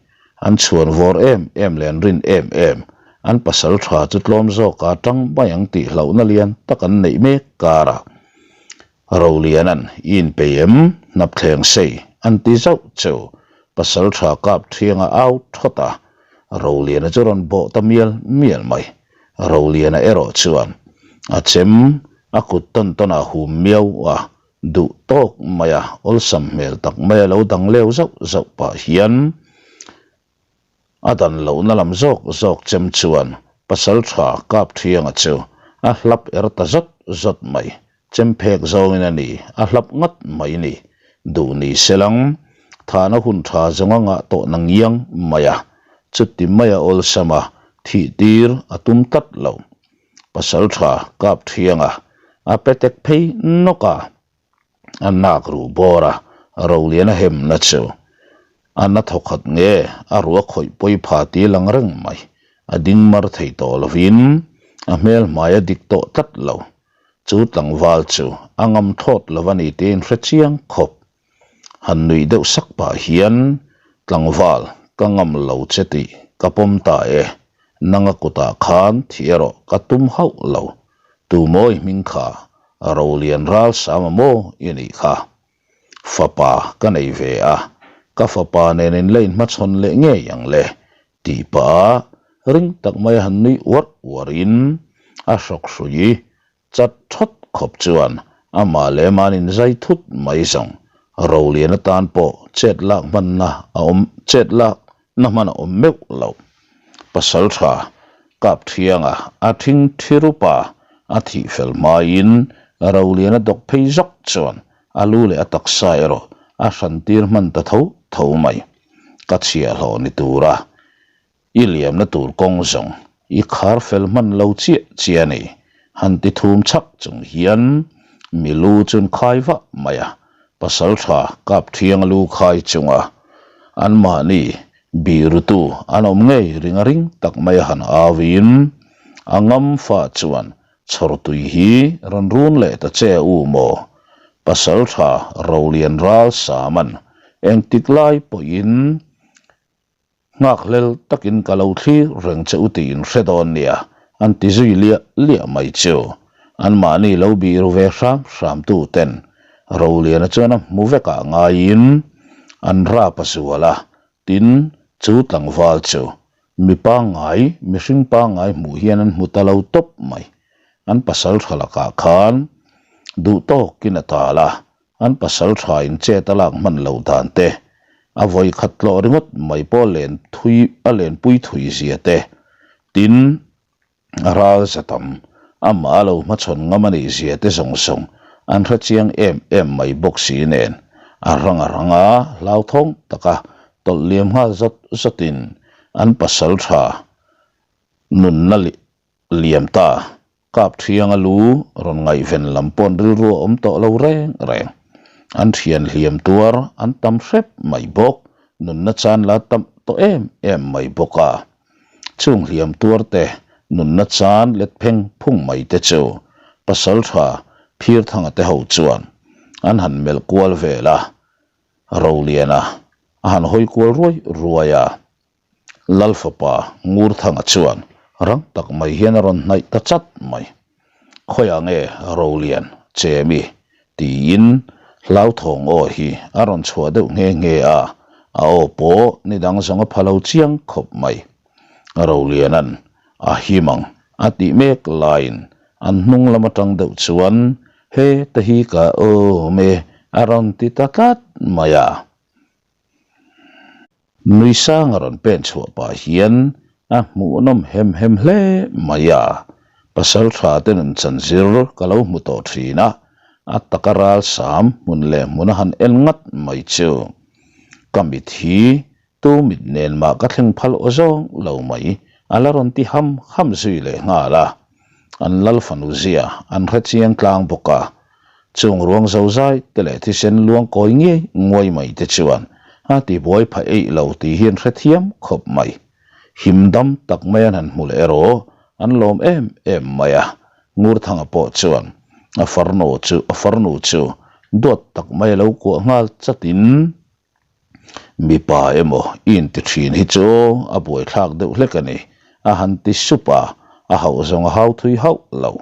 An chhuan vawr em em leh an rin em em, an pasal tha chu tlawm zawka tang mai ang tih hlauhna lian tak an neih mek karah Rolianan i inpei em? Hnap thleng sei an ti zauh cheu. Pasal tha kap thianga au thawt a, Roliana chu rawn bawh ta mial mial mai. Roliana erawh chuan a chem a kut tawn tawnah hum miau a, Duh tawk mai a, awlsam hmel tak mai a lo dang leu zauh zauh pah hian a dan lohna lam zawk zawk chem chuan pasal tha kap thianga chu a hlap er ta zawt zawt mai. Chem phek zawngin a ni, a hlap ngat mai ni. Duh ni selang, thahna hun tha zawng a ngah tawh na ngiang mai a, chuti mai a awlsam a, thih tir a tum tlat lo. Pasal tha kap thiang a, a petek phei nawk a, a nak ruh bawr a, Roliana hemna chu a na thawkhat nge a ruah khawih pawi pha ti lang reng mai, a ding mar thei tawh lovin a hmel hmai a dik tawh tlat lo, chu tlangval chu a ngam thlawt lo a ni tiin hre chiang khawp. Han nuih deuh sak pah hian, Tlangval, ka ngam lo che tih ka pawm ta e, nanga kutah khan thih erawh ka tum hauh lo, tu mawi hming kha Rolian ral sama maw i nih kha. Fapa ka nei ve a, ka fapa nen in la inhmachhawn leh ngei ang le, tih pah a ring tak mai a han nuih uarh uarhin a hrawk hrui Chat thawt khawp chuan amah leh man in zai thut mai zawng Rolian atan pawh chet lak hmanna a awm chet lak na hman a awm meuh lo. Pasal tha kap thianga a thing thi rupa a thih fel hmaiin Rolian a dawk phei zawk chuan a lu leh a taksa erawh a hran tir hman ta tho tho mai. Ka chhiahhlawh ni tura I liamna tur kawng zawng i khar fel hman lo chiah chiah a ni. Han ti thum chhak chung hian mi lu chun khai vah mai a, pasal tha kap thiang lu khai chunga anmahni birutu an awm ngei ring a ring tak mai a han auin a ngam fa chuan chhawrtui hi rawn run leh ta che u maw? Pasal tha Rolian ral Saman engtik lai pawhin Nghakhlel takin ka lo thlir reng che u tiin hre dawn nia, an ti zui liah liah mai chu. Anmahni lo bih ru ve hram hram tu ten Roliana chuan a hmu vekah ngaiin an rap a zual a, tin chu tlangval chu mi pangngai, mihring pangngai hmuh hian an hmu ta lo tawp mai. An pasal tha lakah khan duh tawkin a tal a, An pasal tha in chet a lak hman loh dan te, a vawi khat tlawh ringawt mai pawh len thui a lenpui thui zia te, tin, a ral za tam, amah a lo hmachhawn ngam a nih zia te zawng zawng an hre chiang em em mai bawk si nen, a rang a rang a, hlauthawng taka tawlh liam nghal zawt zawtin an pasal tha nunna liam ta. Kap thianga lu rawn ngaihven lam pawn rilru a awm tawh lo reng reng. An thian hliam tuar an tam hrep mai bawk, nunna chan la tam tawh em em mai bawk a. Chung hliam tuar te nunna chan let pheng phung mai te chu pasal tha Phirthanga te ho chuan an han melh kual vel a, Roliana a han hawi kual ruai ruai a. Lalfapa Ngurthanga chuan. Rang tak mai hian a rawn hnaih ta chat mai. Khawiah nge Rolian che mi? tiin hlauthawng aw hi a rawn chhuah deuh nghe nghe a, a aw pawh ni dang zawng a pha lo chiang khawp mai. Rolianan a him ang a tih mek laiin an hnung lam atang deuh chuan he te hi ka awm e a rawn ti ta tlat mai a. Nui sang a rawn pen chhuah pah hian a hmuhnawm hem hem hle mai a, pasal tha te nun chan zir ka lo hmu tawh thin a, a taka ral sam hmun leh hmun a han en ngat mai chu. Ka mit hi tu mit nen mah ka thleng phal aw zawng lo mai, a la rawn ti ham ham zui leh nghal a. An lal fanu zia an hre chiang tlang bawk a, chung ruang zo zai te leh thisen luang kawi ngei nguai mai te chuan a ti buai pha eih lo tih hi an hre thiam khawp mai. Him dam tak mai an han hmu leh erawh an lawm em em mai a, Ngurthanga pawh chuan a farnu chu a farnu chu duat tak mai a lo kuah nghal chatin, Mipa emaw i inti thin hi chu a buaithlak deuh hlek a ni, a han ti sup a, a hauh zawng a hau thui hauh lo.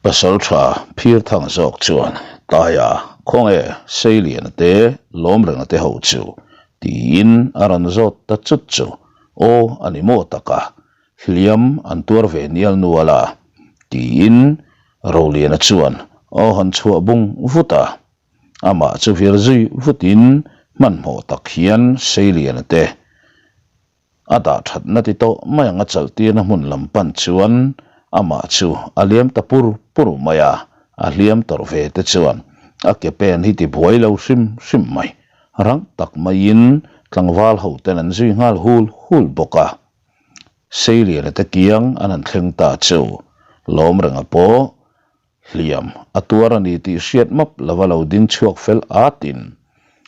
Pasaltha Phirthang zawk chuan, Taia, khawnge Seiliana te, Lawmrenga te ho chu? tiin a rawn zawt ta chut chu, Aw, a ni maw taka, hliam an tuar ve nial nual a, tiin Roliana chuan aw han chhuah bung vut a. Amah chu vir zui vutin hmanhmawh tak hian Seiliana te a dah thatna ti tawh mai ang a chalhtirna hmun lam pan chuan amah chu a liam ta pur pur mai a, a hliam tawrh ve te chuan a ke pen hi ti buai lo hrim hrim mai. Rang tak maiin tlangval ho ten an zui nghal hul hul bawk a. Seiliana te kiang an han thleng ta chu Lawmrenga pawh Hliam a tuar a ni tih hriat map lova lo ding chhuak fel atin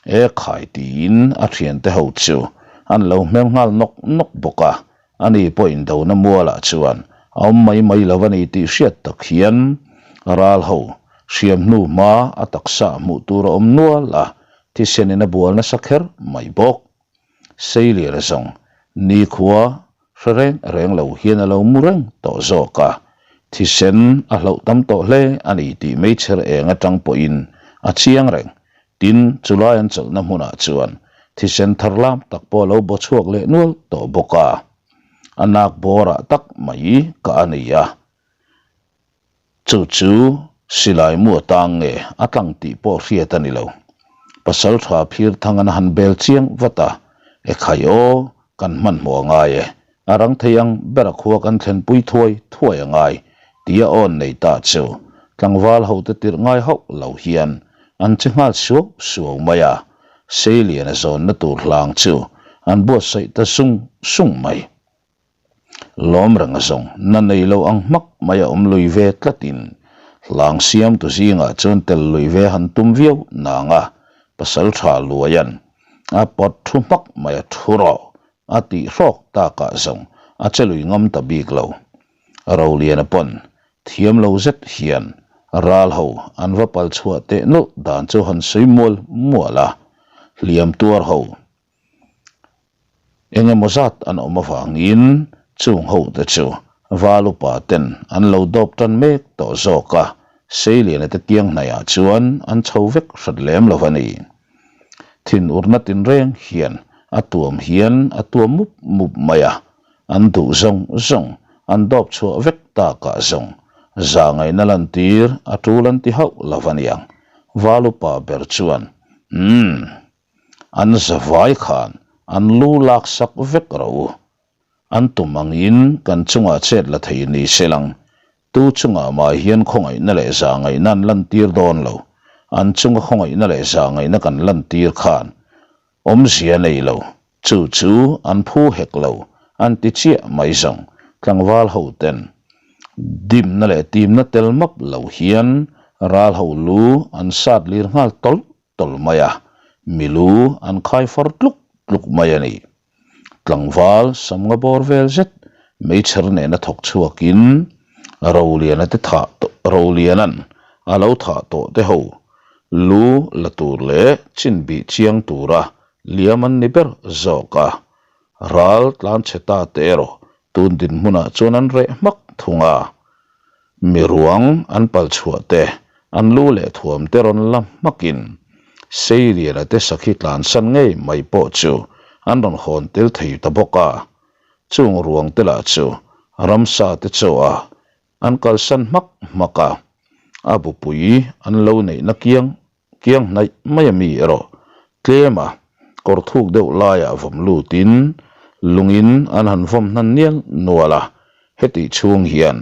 e khai tiin a thiante ho chu an lo hmel nghal nawk nawk bawk a, ani pawh indona mualah chuan a awm mai mai lo a ni tih hriat tak hian ral ho hriam hnu hma a taksa hmuh tur a awm nual a, thisenin a bual nasa kher mai bawk. Seilian zawng nikhua Hre reng reng lo hian a lo mu reng tawh zawk a, thisen a hloh tam tawh hle a ni tih meichher eng atang pawhin a chiang reng. Tin, chulai an chawlhna hmunah chuan thisen thar lam tak pawh a lo baw chhuak leh nual tawh bawk a. A nak bawrah tak mai ka a ni a. Chu chu silai mu atang nge a tlang tih pawh hriat a ni lo. Pasaltha phir thang an han bel chiang vat a, Ekhai aw, kan hmanhmawh a ngai e, a rang thei ang ber a khua kan thlenpui thuai thuai a ngai tia awn nei ta chu tlangval hote tirh ngai hauh lo hian an che nghal suau suau mai a, Seiliana zawnna tur hlang chu an buatsaih ta sung sung mai. Lawm reng a zawng, na nei lo ang hmak mai a awm lui ve tlatin hlang siamtu zingah chuan tel lui ve han tum viau nang a, pasal tha luaian a pawt thu hmak mai a thu rawh a tih hrawk takah zawng a che lui ngam ta bik lo. Roliana pawn thiam lo zet hian ral ho an va pal chhuah teh nawlh dan chu han sawi mual mual a, hliam tuar ho Eng emaw zat an awm avangin chung hote chu val upa ten an lo dawp tan mek tawh zawk a, Seiliana te kiang hnaihah chuan an chho vek hrat lem lo a ni. Thinurna tinreng hian a tuam hian a tuam mup mup mai a, an duh zawng zawng an dawp chhuah vek takah zawng zahngaihna lantir a tul an ti hauh lo a niang. Val upa ber chuan, Umm. An zavai khan an lu lak sak vek rawh u. An tum angin kan chungah chet la thei ni se lang. Tu chungah mah hian khawngaihna leh zahngaihna an lantir dawn lo. An chunga khawngaihna leh zahngaihna kan lantir khan awmzia nei lo. Chu chu an phu hek lo an ti chiah mai zawng. Tlangval ho ten dimna leh timna tel map lo hian ral ho lu an sat lir nghal tawlh tawlh mai a, milu an khai far tluk tluk mai a ni. Tlangval samnga bawr vel zet meichher nena thawk chhuakin Roliana te thah tawh Roliana'n a lo thah tawh te ho lu la tur leh chin bih chiang tura liam an ni ber zawk a, ral tlan chhe ta te erawh. Tun dinhmunah chuan an reh hmak thung a, mi ruang an pal chhuah te, an lu leh thuam te rawn la hmakin Seiliana te sakhi tlansan ngei mai pawh chu an rawn hawn tel thei ta bawk a. Chung ruang te lah chu ramsa te chaw a an kalsan hmak hmak a, a bupui an lo neihna kiang kiang hnaih mai a mi erawh tlem a, kawr thuk deuh laiah vawm lutin lungin an han vawm hnan nial nual a, hetih chhung hian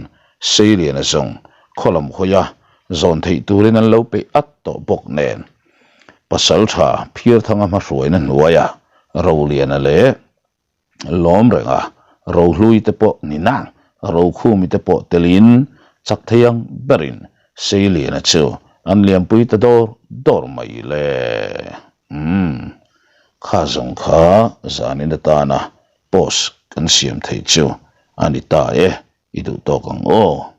Seiliana zawng khaw lam hawi a zawn theih turin an lo peih at tawh bawk nen Pasaltha Phirthanga hmahruaina hnuaiah Roliana leh lawm reng a, Rohlui te pawh ni nang, Rokhumi te pawh telin chak thei ang berin Seiliana chu an liampui ta dawr dawr mai le. Umm, kha zawng kha zanin atana post kan siam thei chu a ni ta e, i duh tawk ang aw.